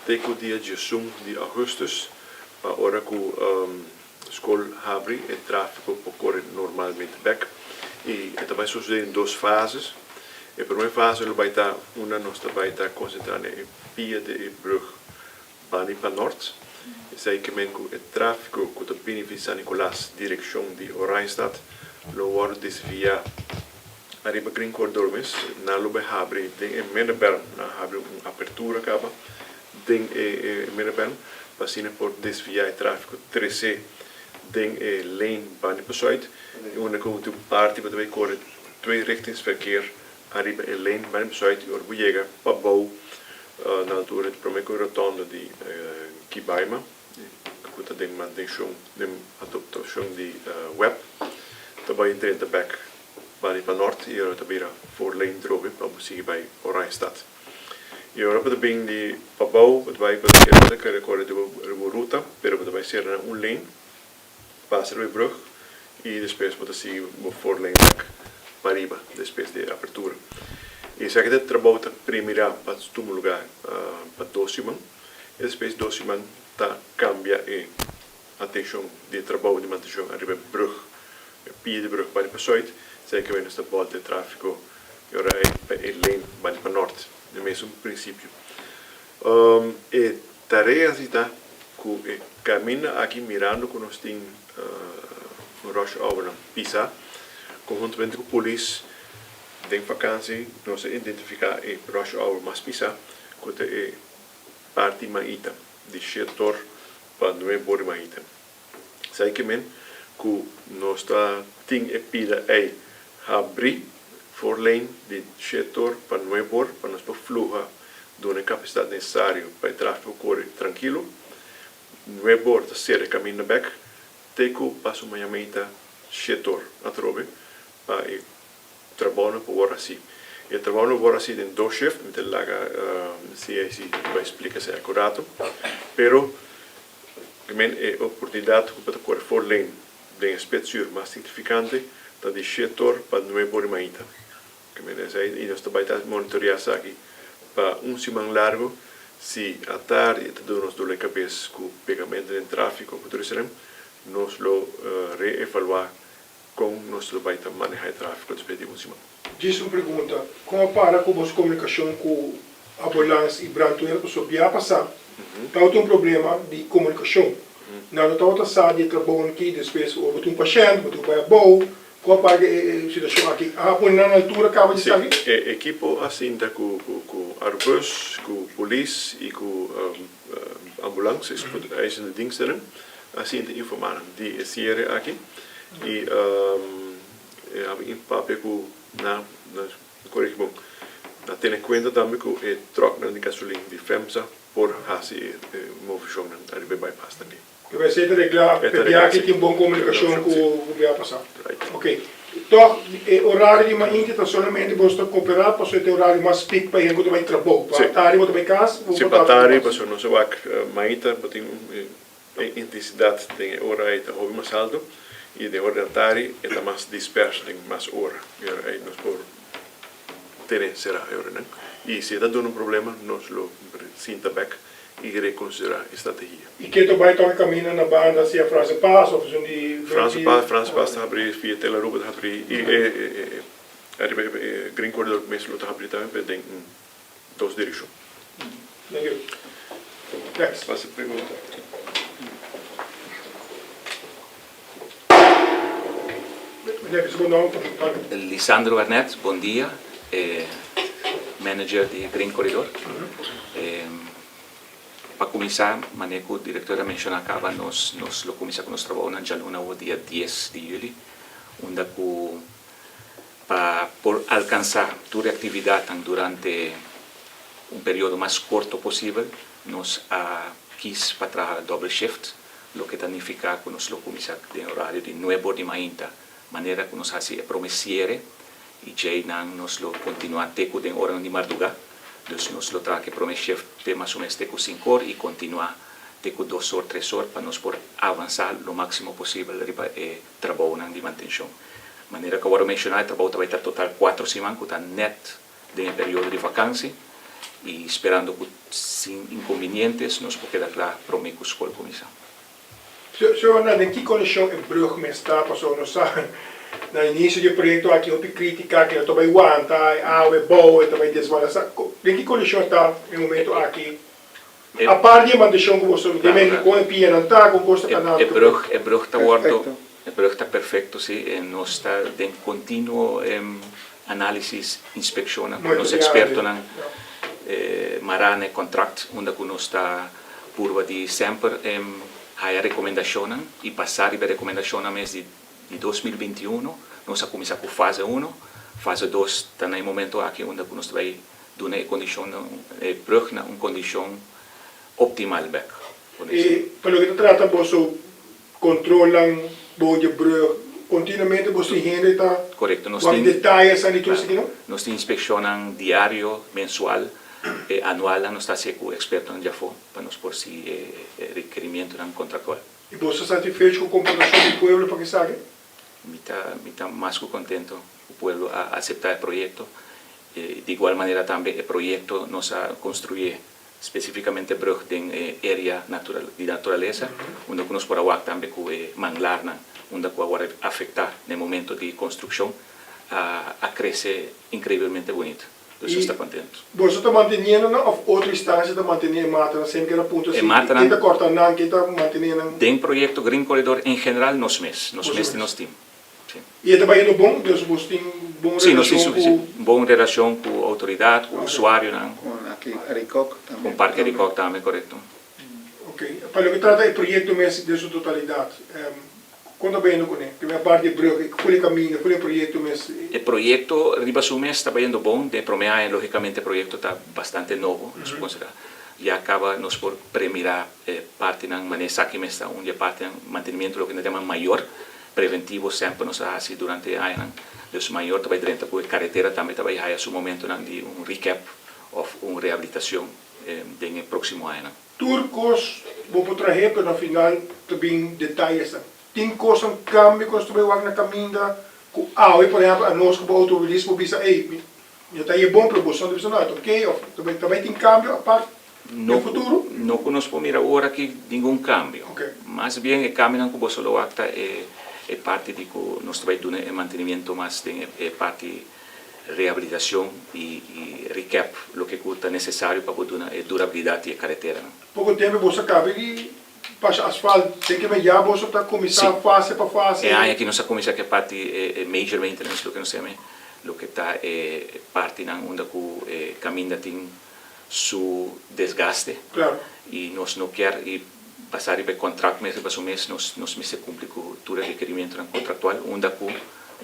te ku dia 11 di ougùstùs pa ora ku skol habri e tráfiko por kore normalmente bèk i e ta bai sosodé den dos fases. E promé fase lo bai ta unda nos ta bai ta konsentrá na e pia di e brùg bani pa nòrt. Esei ke men ku e tráfiko ku ta bini di San Nicolas direkshon di Oranjestad lo wòrdu desviá ariba Green Corridor mes. Nan lo bai habri den e middenberm, nan a habri un apertura kaba den e middenberm pa asina por desviá e tráfiko tresé den e lane bani pa sùit i unda ku tin un parti bo ta bai kore tweerichtingsverkeer ariba e lane bani pa sùit i ora bo yega pabou na altura di promé ku e rotonde di Kibaima ku ta den mantenshon den adoptashon di web ta bai drenta bèk bani pa nòrt i ora ta bira four lane drobe pa bo sigui bai Oranjestad. I ora bo ta bin di pabou bo ta bai bo ta kere bo ta kere kore di bo ruta pero bo ta bai sera na un lane pasa riba e brug i despues bo ta sigui bo four lane bèk pariba despues di e apertura. I esaki ta e trabou ta primirá pa tuma lugá pa dos siman i despues di dos siman ta kambia e atenshon di e trabou di mantenshon ariba e brug, e pia di brug bani pa sùit, esei ke nos ta bòlta e tráfiko e ora ei pa e lane bani pa nòrt, e mesun prinsipio. E tarea si ta ku e kaminda aki mirando ku nos tin un rush hournan pisá, konhuntamente ku polis den fakansi nos a identifiká e rush hour mas pisá ku ta e parti maita di shetor pa nuebe or di maita. Esaki ke men ku nos ta tin e pida ei habrí for lane di shetor pa nuebe or pa nos por fluha duna e kapasidat nesesario pa e tráfiko kore trankilo. Nuebe or ta sera e kaminda bèk te ku paso maña meita shetor atrobe pa e Trabounan por wòrdu hasí. E trabounan por wòrdu hasí den dos shift, mi ta laga CIC bai splika esei algun ratu. Pero men e oportunidat ku bo ta kore for lane den e spitsuur mas signifikante ta di shetor pa nuebe or di mainta. Men esei i nos ta bai ta monitoreá esaki pa un siman largu. Si atardi e ta duna nos dolor di kabes ku pegamentu den tráfiko ku tur esei, nos lo reevaluá Kon nos lo bai ta maneha e trafiko despues di un siman? Djis un pregunta, kon a para ku boso komunikashon ku ambulans i brandweer? Pasobra bia pasá tabata un problema di komunikashon. Nan no tabata sa di e trabounan aki, despues ora bo tin un pashènt, bo tin ku bai abou. Kon a para ku e situashon aki? A pone nan na altura kaba di Sí, esaki? e ekipo a sinta ku Arubus, ku polis i ku ambulans, e spoedeisende dienstnan, a sinta informá nan di e siere aki i e habi in papia ku nan korigi bon. Na tene kuenta tambe ku e tròknan di gasolin di FEMSA por hasi e movishonnan ariba e bypass tambe. E mester ta reglá p'e ki tin bon komunikashon ku bia pasá. Ok. Tòg e orario di mainti ta solamente boso ta koperá pasobra e ta e orario mas pik pa hende ku ta bai trabou. Pa tardi bo ta bai kas, bo Si, por pa ta tardi mas. pasobra nos a wak mainta bo tin e intensidat den e ora ei ta hopi mas alto i den ora di atardi e ta mas dispers den mas ora. E ora ei nos por tene será e oranan i si e ta duna un problema nos lo sinta bek i rekonsiderá e strategia. I ke ta bai toka kaminda na banda sea Franse Pas of esun di Franse Pas, Franse Pas ta habrí, via Tel Aruba ta habrí i e ariba e Green Corridor mes lo ta habrí tambe pero den dos direkshon. Thank you. Next. Pasa pregunta. Lisandro Arnett, bon dia, e manager di Green Corridor. Pa kuminsá, manera ku direktor a menshoná kaba, nos nos lo kuminsá ku nos trabounan djaluna awor dia dies di yüli, unda ku pa por alkansá tur e aktividatnan durante un periodo mas korto posibel, nos a kis pa traha dòbel shift. Loke ta nifiká ku nos lo kuminsá den orario di nuebe or di mainta, manera ku nos hasi e promé siere, i djei nan nos lo kontinuá te ku den oranan di mardugá. Dus nos lo traha ku e promé shift te mas o ménos te ku sinku or i kontinuá te ku dos or, tres or pa nos por avansá lo máksimo posibel riba e trabounan di mantenshon. Manera ku a wòrdu menshoná e trabou ta bai ta total kuatro siman ku ta nèt den e periodo di vakansi. I sperando ku sin inkonvinientes nos por keda kla promé ku skol kuminsá. Señor Hernán, den ki kondishon e brug mes ta? Pasobra nos sa na inisio di e proyekto aki hopi krítika ku e no ta bai wanta, e awa, e bou, e ta bai desbalansa. Den ki kondishon e ta na e momento aki? Apart di e mantenshon ku boso ta mende kon e pianan ta, kon kos ta kanal. E brug, e brug ta wordo, e brug ta perfecto si, e nos ta den continuo analisis, inspeccionnan ku nos expertonan mará na e contract unda ku nos ta purba di semper haya recomendacionnan i pasa riba e recomendacionnan mes di 2021 nos a cuminsa cu fase uno, fase dos ta na e momento aki unda ku nos ta bay Duna e kondishon na e brug na un kondishon optimal bek. I pa loke ta trata boso kontrolnan bou di e brug, kontinuamente boso tin hende ta Korekto, nos wak tin detayesan di tur esaki no? Nos tin inspekshonnan diario, mensual, e anualnan nos ta hasi ku ekspertonan di afó pa nos por sigui e rekerimientonan kontraktual. I boso ta satisfecho ku komportashon di pueblo pa esaki? Mi ta mi ta mas ku kontento ku pueblo a aseptá e proyekto. Di igual manera tambe e proyekto nos a konstruí spesifikamente brug den e area natural di naturalesa unda ku nos por a wak tambe ku e manglarnan unda ku a wòrdu afektá na e momento di konstrukshon a a krese inkreibelmente bunita. Dus nos ta kontentu. Boso ta manteniendo nan òf otro instansia ta mantené e matanan? Semper keda puntra E si matanan ken ta kòrta nan, ken ta mantené nan? Den proyekto Green Corridor en general nos mes, nos mes tin nos team. Sí. I e ta bayendo bon? Dus boso tin bon Sí, nos tin relashon ku. sufisie bon relashon ku outoridat, ku usuarionan. Kon aki Arikok tambe. Kon Parke Arikok tambe, korekto. Ok. Pa loke trata e proyekto mes den su totalidat, kon ta bayendo kuné? Primer parti e brug, ful e kaminda, ful e proyekto mes. E proyekto riba su mes ta bayendo bon. Den e promé aña logikamente e proyekto ta bastante nobo, nos por konsiderá. Ya kaba nos por premirá e partinan, manera esaki mes ta un di e partinan, mantenimiento loke nan ta yama mayor. Preventivo semper nos a hasi durante e añanan. Dus mayor ta bai drenta ku e karetera tambe ta bai haya su momentonan di un recap òf un rehabilitacion den e próksimo añanan. Tur kos bo por trahe pero na final ta bin detayesnan. Tin kosnan kambio ku nos ta bai wak na kaminda ku awe por ehèmpel anos ku bo outomobilista bo bisa ey mi no ta haye bon pero boso no ta bisa no ta ok òf ta bai tin kambio apart den futuro? No ku nos por mira ora aki ningun kambio. Mas bien e kambionan ku boso lo wak ta e e parti di ku nos ta bai duna e mantenimiento mas den e parti rehabilitacion i recap loke ku ta nesesario pa bo duna e durabilidat di e kareteranan. Poko tempu boso a kaba di basha asfalt, den ke men ya boso ta kuminsá fase pa fase? E aña aki nos a kuminsá ku e parti e major maintenance loke nos ta yama loke ta e partinan unda ku e kaminda tin su desgaste y nos no kier y basa riba e contract mes riba su mes nos nos mester cumpli cu tur e requerimientonan contractual unda cu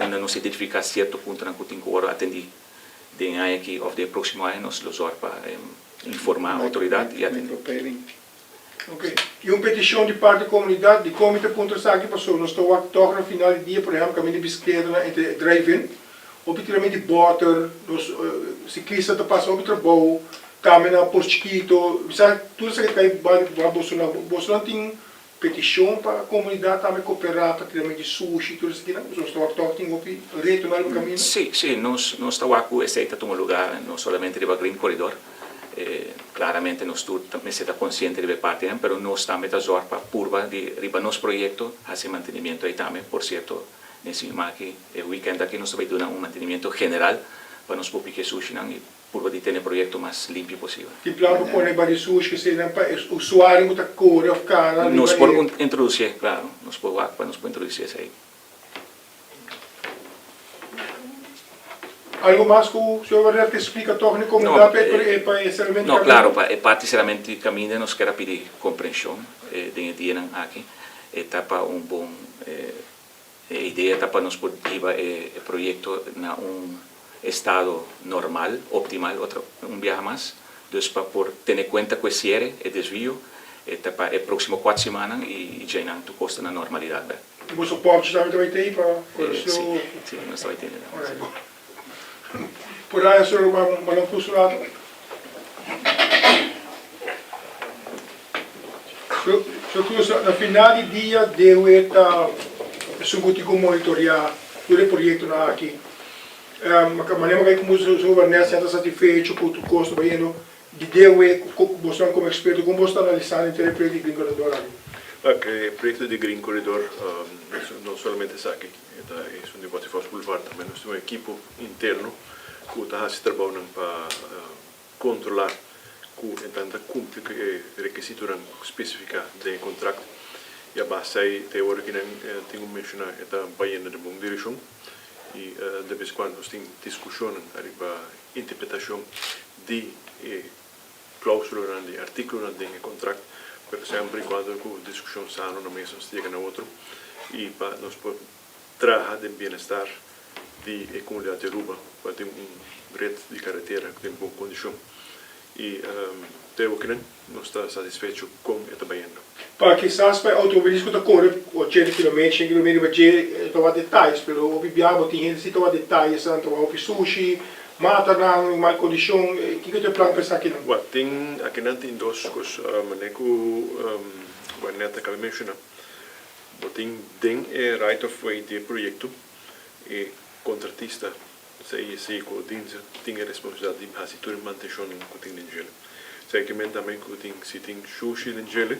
unda nos identifica cierto puntonan cu tin cu worde atendi den e aña aki of den e proximo aña nos lo zorg pa informa autoridad y atendi. Ok. Y un peticion di parti comunidad dicon mi ta puntra esaki pasobra nos ta wak toch na final di dia por ehempel caminda di bicicletanan entre e drive-in hopi tirament di boter nos ciclista ta pasa hopi trabou tambe na Pos Chikito mi sa tur esaki ta cay ba bosonan bosonan tin peticion pa comunidad tambe coopera pa tirament di sushi tur esakinan pasobra nos ta wak toch tin hopi retonan riba caminda. Si, si, nos nos ta wak cu esey ta tuma lugar no solamente riba Green Corridor. Claramente nos tur mester ta consciente riba e partinan, pero nos tambe ta zorg pa purba di riba nos proyecto haci mantenimiento ey tambe. Por cierto, den siman aki, e weekend aki nos ta bay duna un mantenimiento general pa nos por pica e sushinan y purba di tene e proyecto mas limpio posibel. Tin plan pa pone bari sushi eseynan pa e usuario cu ta core of cana riba e. Nos por introduci'e, claro. Nos por wak pa nos por introduci esey. Algo mas ku señor Barnett ke splika tòg na e komunidat pa e pa e seramentu di No, kaminda? klaro, pa e parti seramentu di kaminda nos kier a pidi komprenshon den e dianan aki. E ta pa un bon, e idea ta pa nos por hiba e proyekto na un estado normal, optimal otro un biaha mas. Dus pa por tene kuenta ku e siere, e desvio, e ta pa e próksimo kuat simannan i djeinan tur kos ta na normalidat bèk. I boso pòpchi tambe ta bai tei pa ora Sí, slo. sí, nos ta bai tene tambe. Alright, bon. Por aña slo ruman Balon Cruz un rato. Slo Cruz, na final di dia dewe ta esun ku tin ku monitoreá tur e proyektonan aki. Manera mi a kai ku boso Warnel si a ta satisfecho ku tur kos ta bayendo. Di dewe ku bosonan komo eksperto kon boso ta analisando henter e proyekto di Green Corridor aki? Wak, e proyekto di Green Corridor no solamente esaki, e ta esun di Waterfalls Boulevard tambe. Nos tin un ekipo interno ku ta hasi trabounan pa kontrolá ku e nan ta kumpli ku e rekisitonan spesifiká den e kontrakt. I a base ei te ora ki nan tin ku menshoná e ta bayendo den bon direkshon i de bes kuando nos tin diskushonnan ariba interpretashon di e klausulanan, di e artíkulonan den e kontrakt, pero semper i kuando ku diskushon sano na mesa nos ta yega na otro i pa nos por traha den bienestar di e komunidat di Aruba pa tin un ret di karetera den bon kondishon i te okinan nos ta satisfecho kon e ta bayendo. Pa kisas pa e outomobilis ku ta kore ochenta kilometer, shen kilometer riba dje e ta wak detayes, pero hopi biaha bo tin hende si ta wak detayes, nan ta wak hopi sushi, matanan den mal kondishon, kiko ta e plan pa esakinan? Wak tin akinan tin dos kos manera ku bo a nèt a kaba menshoná. Bo tin den e right of way di e proyekto e kontratista CIC ku Odinsa tin e responsabilidat di hasi tur e mantenshonnan ku tin den djele. Esaki ke men tambe ku tin si tin shushi den djele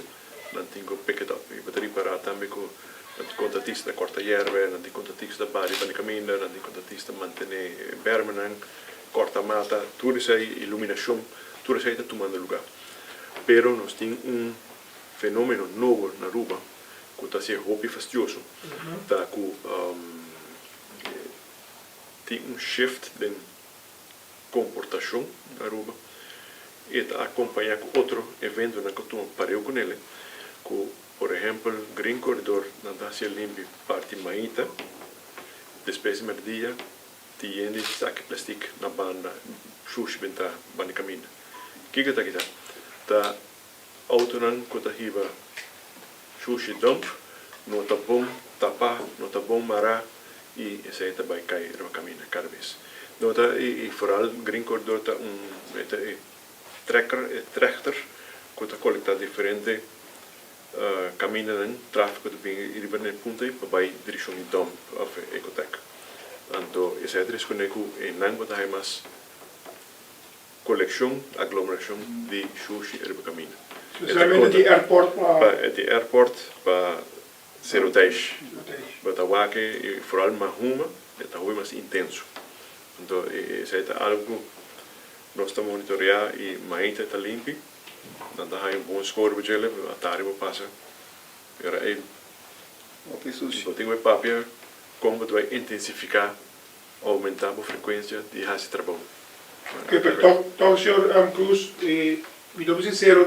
nan tin ku pick it up. I bo ta ripará tambe ku nan tin kontratista ta kòrta yèrbe, nan tin kontratista ta bari banda kaminda, nan tin kontratista mantené e bèrmenan, kòrta mata, tur esei iluminashon, tur esei ta tumando lugá. Pero nos tin un fenómeno nobo na Aruba ku ta hasié hopi fastioso, ta ku Tin un shift den komportashon na Aruba. E ta akompañá ku otro eventonan ku tuma pareu ku nele, ku por ehèmpel Green Corridor nan ta hasié limpi parti maita, despues di mèrdia tin yen di saki plastik na banda shushi bentá banda kaminda. Kiko ta kita? Ta Autonan ku ta hiba shushi dump no ta bon tapá, no ta bon mará i esei ta bai kai riba kaminda kada bes. No ta i foral Green Corridor ta un e ta e trekker, e trechter ku ta kolektá diferente kamindanan tráfiko ta bin riba na e punta ei pa bai direkshon di dump òf e ekotek. Anto esei ta responde ku einan bo ta haña mas. Kolekshon, aglomerashon di shushi riba kaminda. Spesialmente di airport pa. Pa di airport pa Seru Teish. Bo ta wak e foral mahuma e ta hopi mas intenso. Anto esei ta algu ku nos ta monitoreá i maita ta limpi. Nan ta haña un bon score riba djele, pero atari bo pasa i ora ei bo tin ku papia kon bo ta bai intensifiká. Oumentá bo frekuensia di hasi trabou. Oke, pero tòg, tòg señor Cruz, mi ta sinsero,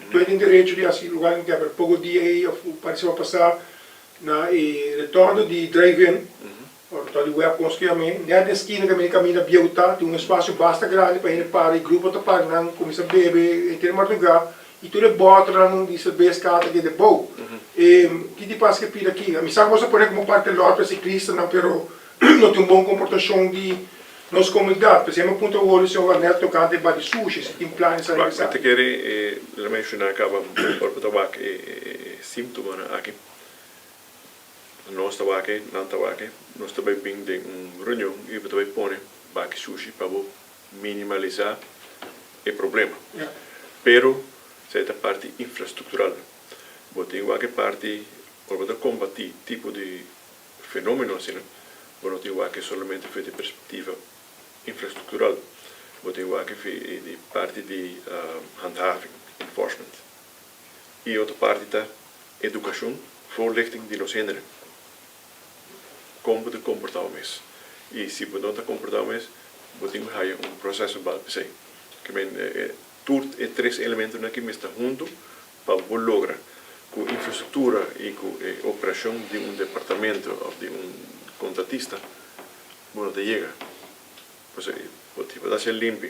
tur tin derecho di hasi lugar nan kier, pero poko dia ei òf un par di semana pasá na e retorno di drive-in, òf retorno di web kon skema mi, nèt den skina kaminda kaminda bieu ta, tin un espasio basta grandi pa hende para i grupo ta para nan kuminsá bebe henter mardugá i tur e bòternan di serbes kaba ta keda bou. Ki di pasa ku e pida aki? Mi sa ku boso a pone komo parke lòt pa siklistanan, pero No tin un bon komportashon di nos komunidat. P'esei mi a puntra awor di señor Warnel tokante e bati sushi, si tin planes a Wak, realisá. mi ta kere e la menshoná kaba ora bo ta wak e símtomanan aki. Nos ta wak e, nan ta wak e. Nos ta bai bin den un reunion i bo ta bai pone baki sushi pa bo minimalisá e problema. Pero esei ta parti infrastruktural. Bo tin wak e parti ora bo ta kombatí tipo di Fenomeno asina bo no tin wak solamente for di perspectiva infrastructural, bo tin wak for di parti di handhaving, enforcement. Y e otro parti ta educacion, voorlichting di nos hendenan. Con bo ta comporta bo mes. Y si bo no ta comporta bo mes, bo tin cu haya un proceso verbal p'esey. Kimen tur e tres elementonan aki mester hunto Pa bo logra ku infrastruktura i ku e operashon di un departamento òf di un kontratista bo no ta yega. Pasobra bo tin bo ta hasi limpi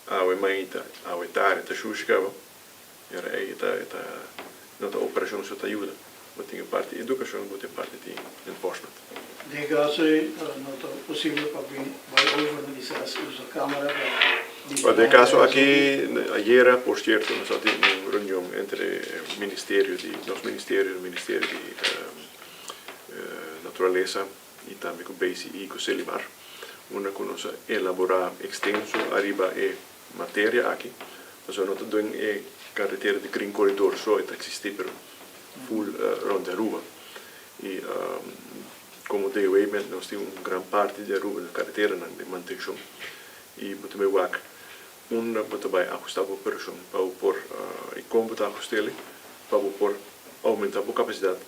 awe mainta, awe tardi ta shushi kaba i ora ei ta ta no ta operashon so ta yuda. Bo tin e parti di edukashon, bo tin e parti di enforcement. Den e kaso ei no ta posibel pa bin bai over na kisas usa kamera pa Bueno, den e kaso aki ayera por sierto nos a tin un reunion entre ministerio di nos ministerio, ministerio di naturalesa y tambe cu BCE cu Celimar unda cu nos a elabora extenso ariba e materia aki. Pasobra no ta den e karetera di Green Corridor so e ta eksistí, pero full rònt di Aruba. I komo DOW met nos tin un gran parti di Aruba na kareteranan den mantenshon i bo ta bai wak unda bo ta bai ahustá bo operashon pa bo por i kon bo ta ahust'el pa bo por oumentá bo kapasidat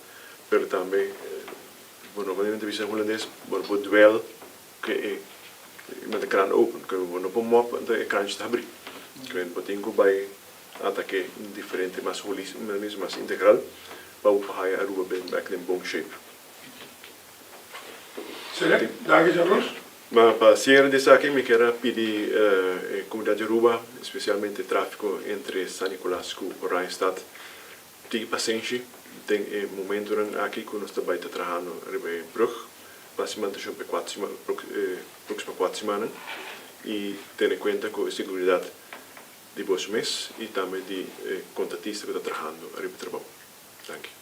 pero tambe bo no ta bisa en hulandes bo no por dwel ku e met e kraan open ku bo no por mòp anto e kraantje ta habrí bo tin ku bai Atake diferente mas holis mas integral pa bo por haya Aruba ben bek den bon shape. Sele, danki señor Cruz. Ma pa cierre di esaki mi kier a pidi e comunidad di Aruba, especialmente trafico entre San Nicolas cu Oranjestad, tigi pasenshi den e momentonan aki cu nos ta bay ta trahando riba e brug pa haci mantencion pa e cuatro siman, proximo cuatro simannan y tene cuenta cu e seguridad di boso mes y tambe di e contratista cu ta trahando ariba e trabou. Danki.